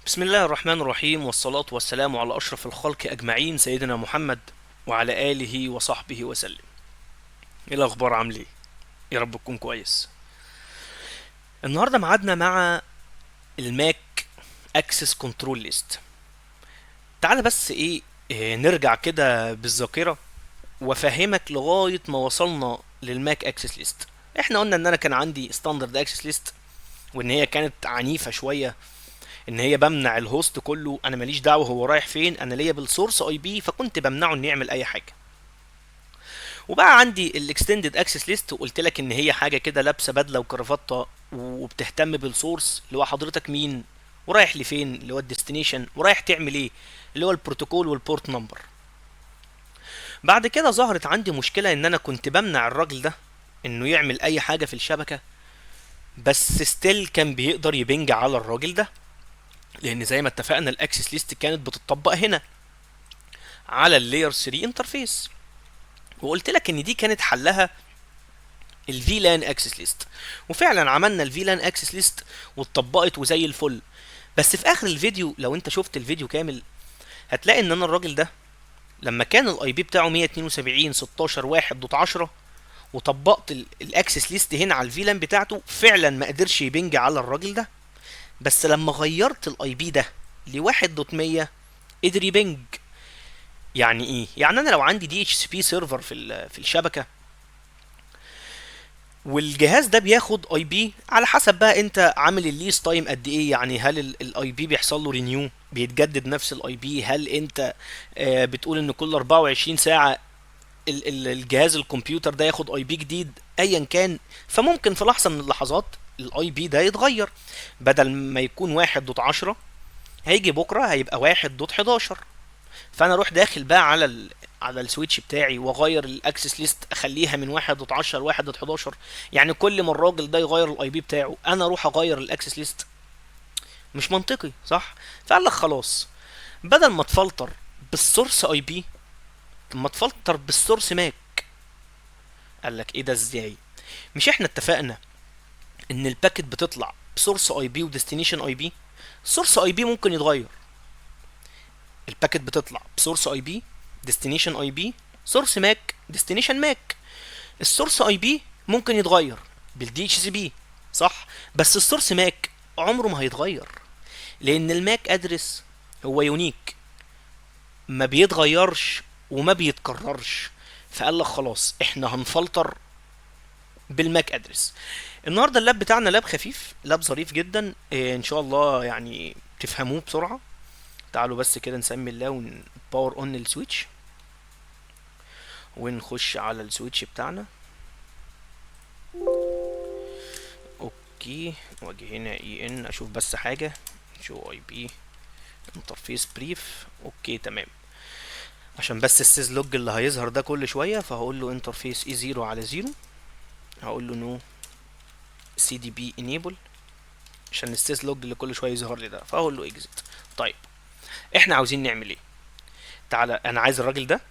بسم الله الرحمن الرحيم، والصلاة والسلام على أشرف الخلق أجمعين، سيدنا محمد وعلى آله وصحبه وسلم. إيه الأخبار؟ عامل إيه؟ يا رب تكون كويس. النهاردة معادنا مع ال MAC access control list. تعال بس إيه نرجع كده بالذاكرة وافهمك لغاية ما وصلنا لل MAC access list. احنا قلنا ان انا كان عندي standard access list، وان هي كانت عنيفة شوية، ان هي بمنع ال host كله، انا ماليش دعوه هو رايح فين، انا ليا بال source IP، فكنت بمنعه انه يعمل اي حاجة. وبقى عندي ال extended access list، وقلت لك ان هي حاجة كده لابسه بدله وكرافته وبتهتم بال source اللي هو حضرتك مين ورايح لفين اللي هو ال destination، ورايح تعمل ايه اللي هو البروتوكول وال port number. بعد كده ظهرت عندي مشكلة ان انا كنت بمنع الراجل ده انه يعمل اي حاجة في الشبكة، بس still كان بيقدر ي ping على الراجل ده، لان زي ما اتفقنا ال access list كانت بتطبق هنا على ال layer 3 interface. وقلت لك ان دي كانت حلها ال VLAN access list، وفعلا عملنا ال VLAN access list واتطبقت وزي الفل. بس في اخر الفيديو لو انت شفت الفيديو كامل هتلاقي ان انا الراجل ده لما كان ال IP بتاعه 172.16.1.10 وطبقت ال access list هنا على ال VLAN بتاعته، فعلا ما قدرش ي ping على الراجل ده. بس لما غيرت ال IP ده ل 1.100 قدر ي ping. يعني ايه؟ يعني انا لو عندي DHCP server في الشبكة، والجهاز ده بياخد IP على حسب بقى انت عامل ال lease time قد ايه، يعني هل ال IP بيحصل له renew، بيتجدد نفس ال IP، هل انت بتقول ان كل 24 ساعة الجهاز الكمبيوتر ده ياخد IP جديد، ايا كان. فممكن في لحظة من اللحظات ال IP ده يتغير، بدل ما يكون 1.10 هيجي بكره هيبقى 1.11. فانا اروح داخل بقى على ال switch بتاعي واغير ال access list، اخليها من 1.10 ل 1.11. يعني كل ما الراجل ده يغير ال IP بتاعه انا اروح اغير ال access list، مش منطقي صح؟ فقال لك خلاص، بدل ما تفلتر بال source IP، طب ما تفلتر بال source MAC. قال لك ايه ده ازاي؟ مش احنا اتفقنا ان ال packet بتطلع ب source IP و destination IP؟ ال source IP ممكن يتغير، ال packet بتطلع ب source IP، destination IP، source MAC، destination MAC. ال source IP ممكن يتغير بال DHCP صح، بس ال source MAC عمره ما هيتغير، لان ال MAC address هو unique، ما بيتغيرش وما بيتكررش. فقال لك خلاص احنا هنفلتر بال MAC address. النهارده ال lab بتاعنا lab خفيف، lab ظريف جدا، إيه ان شاء الله يعني تفهموه بسرعة. تعالوا بس كده نسمي الله ون power on ال switch ونخش على ال switch بتاعنا. okay، واجي هنا en اشوف بس حاجة، show IP interface brief. okay تمام، عشان بس ال syslog اللي هيظهر ده كل شوية، فهقول له interface E 0 على 0، هقول له no CDP enable عشان ال syslog اللي كل شوية يظهر لي ده، فهقول له exit. طيب احنا عاوزين نعمل ايه؟ تعالى انا عايز الراجل ده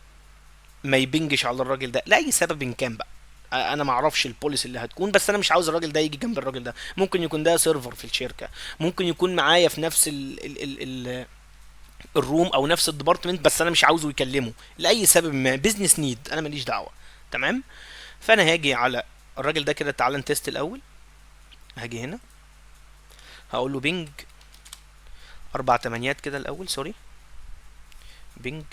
ما ي ping ش على الراجل ده لاي سبب ان كان بقى، انا ما اعرفش ال policy اللي هتكون، بس انا مش عاوز الراجل ده يجي جنب الراجل ده. ممكن يكون ده server في الشركة، ممكن يكون معايا في نفس ال ال ال ال ال room او نفس ال department، بس انا مش عاوزه يكلمه لاي سبب ما، business need، انا ماليش دعوه. تمام، فانا هاجي على الراجل ده كده، تعالى ن test الاول. هاجي هنا هقول له ping 4 تمانيات كده الاول، sorry، ping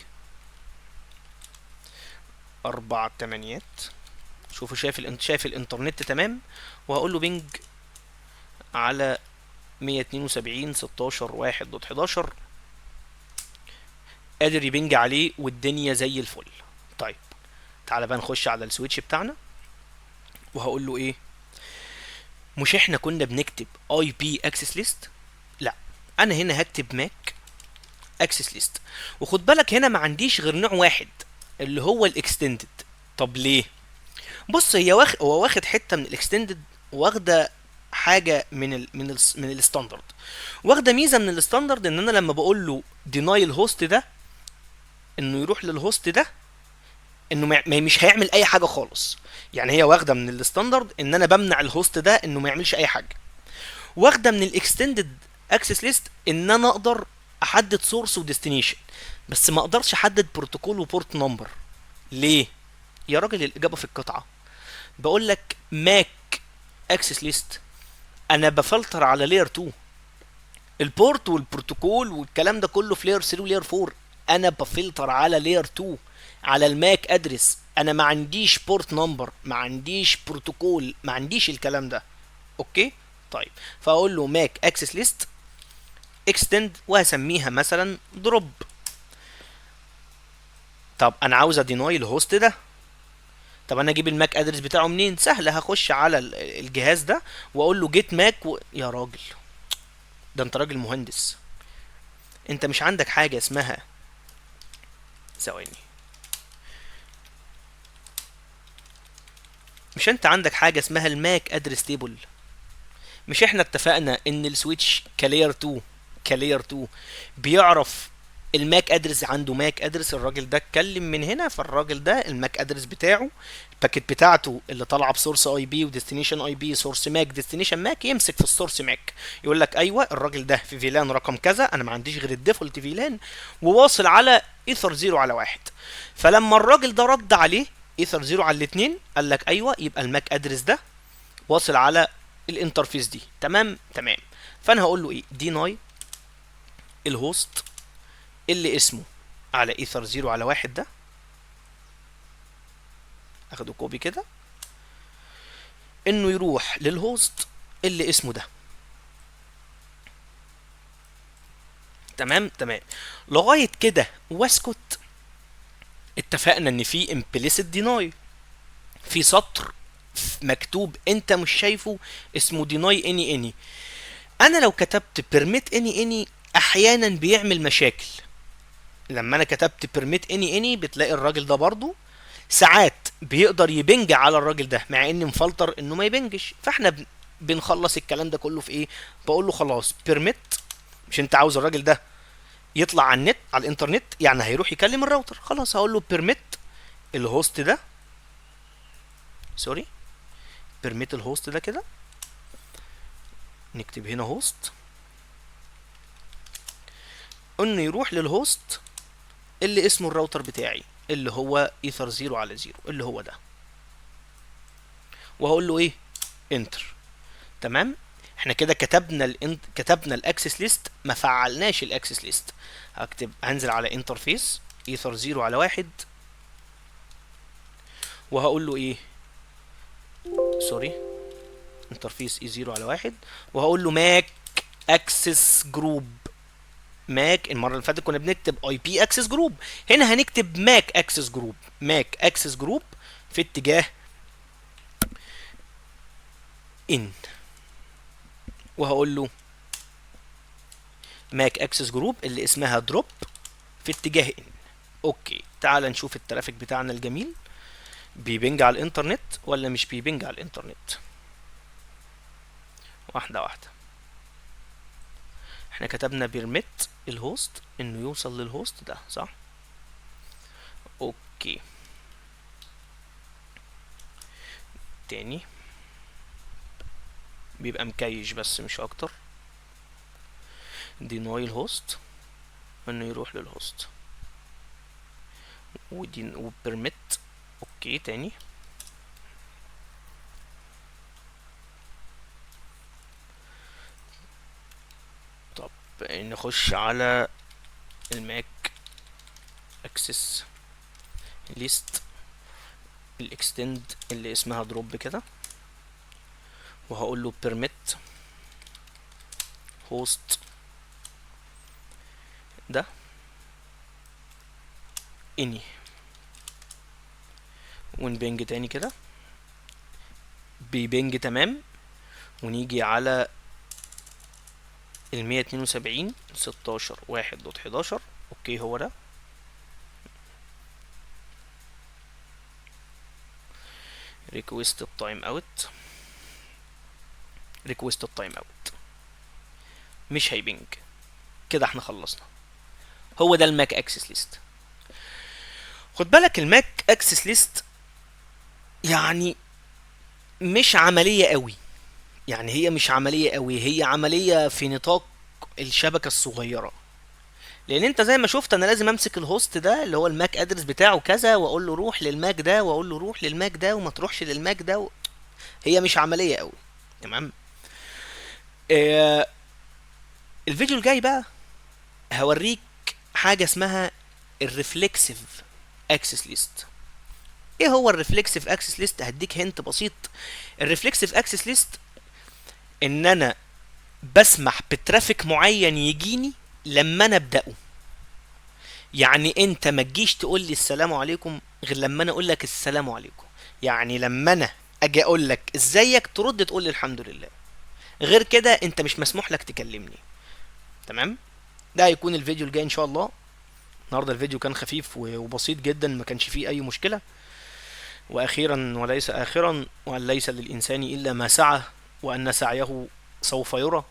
4 تمانيات. شوفوا شايف الانترنت تمام. وهقول له ping على 172.16.1.11، قادر ي ping عليه والدنيا زي الفل. طيب تعالى بقى نخش على ال switch بتاعنا، وهقول له ايه؟ مش احنا كنا بنكتب IP access list؟ لا، انا هنا هكتب MAC access list. وخد بالك هنا ما عنديش غير نوع واحد اللي هو ال extended. طب ليه؟ بص، هو واخد حتة من ال extended، واخده حاجة من ال standard، واخده ميزة من ال standard، ان انا لما بقول له deny ال host ده انه يروح لل host ده، انه مش هيعمل اي حاجة خالص. يعني هي واخده من ال standard ان انا بمنع ال host ده انه ما يعملش اي حاجة، واخده من ال extended access list ان انا اقدر احدد source و destination، بس ما اقدرش احدد protocol و port number. ليه يا راجل؟ الاجابة في القطعة. بقول لك MAC access list انا بفلتر على layer 2، ال port وال protocol والكلام ده كله في layer 3 و layer 4. انا بفلتر على layer 2 على ال MAC address، انا ما عنديش port number، ما عنديش بروتوكول، ما عنديش الكلام ده. okay طيب، فاقول له MAC access list extend وهسميها مثلا drop. طب انا عاوز ا deny ال host ده، طب انا اجيب ال MAC address بتاعه منين؟ سهلة، هخش على الجهاز ده واقول له get MAC يا راجل ده انت راجل مهندس، انت مش عندك حاجة اسمها، ثواني، مش انت عندك حاجة اسمها ال MAC address table؟ مش احنا اتفقنا ان ال switch ك layer 2، ك layer 2 بيعرف ال MAC address، عنده MAC address، الراجل ده اتكلم من هنا، فالراجل ده ال MAC address بتاعه، ال packet بتاعته اللي طالعه ب source IP و destination IP، source MAC destination MAC، يمسك في ال source MAC يقول لك ايوه الراجل ده في VLAN رقم كذا، انا ما عنديش غير ال default VLAN، وواصل على ايثر 0 على 1. فلما الراجل ده رد عليه ايثر 0 على الاثنين، قال لك ايوه يبقى ال MAC address ده واصل على ال interface دي. تمام تمام. فانا هقول له ايه؟ deny ال host اللي اسمه على ايثر 0 على 1 ده، اخده copy كده، انه يروح لل host اللي اسمه ده. تمام تمام. لغاية كده واسكت. اتفقنا ان في implicit deny، في سطر مكتوب انت مش شايفه اسمه deny any any. انا لو كتبت permit any any احيانا بيعمل مشاكل. لما انا كتبت permit any any بتلاقي الراجل ده برضو ساعات بيقدر ي ping على الراجل ده، مع ان مفلتر انه ما ي ping ش. فاحنا بنخلص الكلام ده كله في ايه؟ بقول له خلاص permit، مش انت عاوز الراجل ده يطلع على النت، على الانترنت، يعني هيروح يكلم الراوتر، خلاص هقول له permit ال host ده، sorry permit ال host ده كده، نكتب هنا host، انه يروح لل host اللي اسمه الراوتر بتاعي اللي هو ايثر 0 على 0 اللي هو ده، وهقول له ايه؟ enter. تمام. احنا كده كتبنا كتبنا ال access list، ما فعلناش ال access list. هكتب، هنزل على interface ether 0 على 1 وهقول له ايه؟ sorry interface E 0 على 1 وهقول له MAC access group. MAC المرة اللي فاتت كنا بنكتب IP access group، هنا هنكتب MAC access group، MAC access group في اتجاه in، وهقول له MAC access group اللي اسمها drop في اتجاه in. okay تعال نشوف ال traffic بتاعنا الجميل بي ping على الانترنت ولا مش بي ping على الانترنت. واحدة واحدة. احنا كتبنا permit ال host انه يوصل لل host ده، صح؟ okay تاني بيبقى مكيش بس مش اكتر. deny ال host انه يروح لل host ودي و permit. okay تاني طب نخش على ال MAC access list ال extend اللي اسمها drop كده، وهقول له permit host ده any، ون ping تاني كده بي ping. تمام. ونيجي على 172.16.1.11. okay هو ده. request ال timeout، request ال timeout مش هي ping. كده احنا خلصنا. هو ده ال MAC access list. خد بالك ال MAC access list يعني مش عملية قوي، يعني هي مش عملية قوي، هي عملية في نطاق الشبكة الصغيرة، لان انت زي ما شفت انا لازم امسك ال host ده اللي هو ال MAC address بتاعه كذا، واقول له روح لل MAC ده، واقول له روح لل MAC ده، وما تروحش لل MAC ده هي مش عملية قوي. تمام. الفيديو الجاي بقى هوريك حاجة اسمها ال reflexive access list. ايه هو ال reflexive access list؟ هديك hint بسيط. ال reflexive access list ان انا بسمح ب traffic معين يجيني لما انا ابداه. يعني انت ما تجيش تقول لي السلام عليكم غير لما انا اقول لك السلام عليكم. يعني لما انا اجي اقول لك ازيك ترد تقول لي الحمد لله، غير كده انت مش مسموح لك تكلمني. تمام. ده هيكون الفيديو الجاي ان شاء الله. النهارده الفيديو كان خفيف وبسيط جدا، ما كانش فيه اي مشكلة. واخيرا وليس اخرا، وان ليس للانسان الا ما سعى وان سعيه سوف يرى.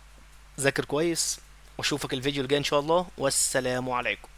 ذاكر كويس، واشوفك الفيديو الجاي ان شاء الله، والسلام عليكم.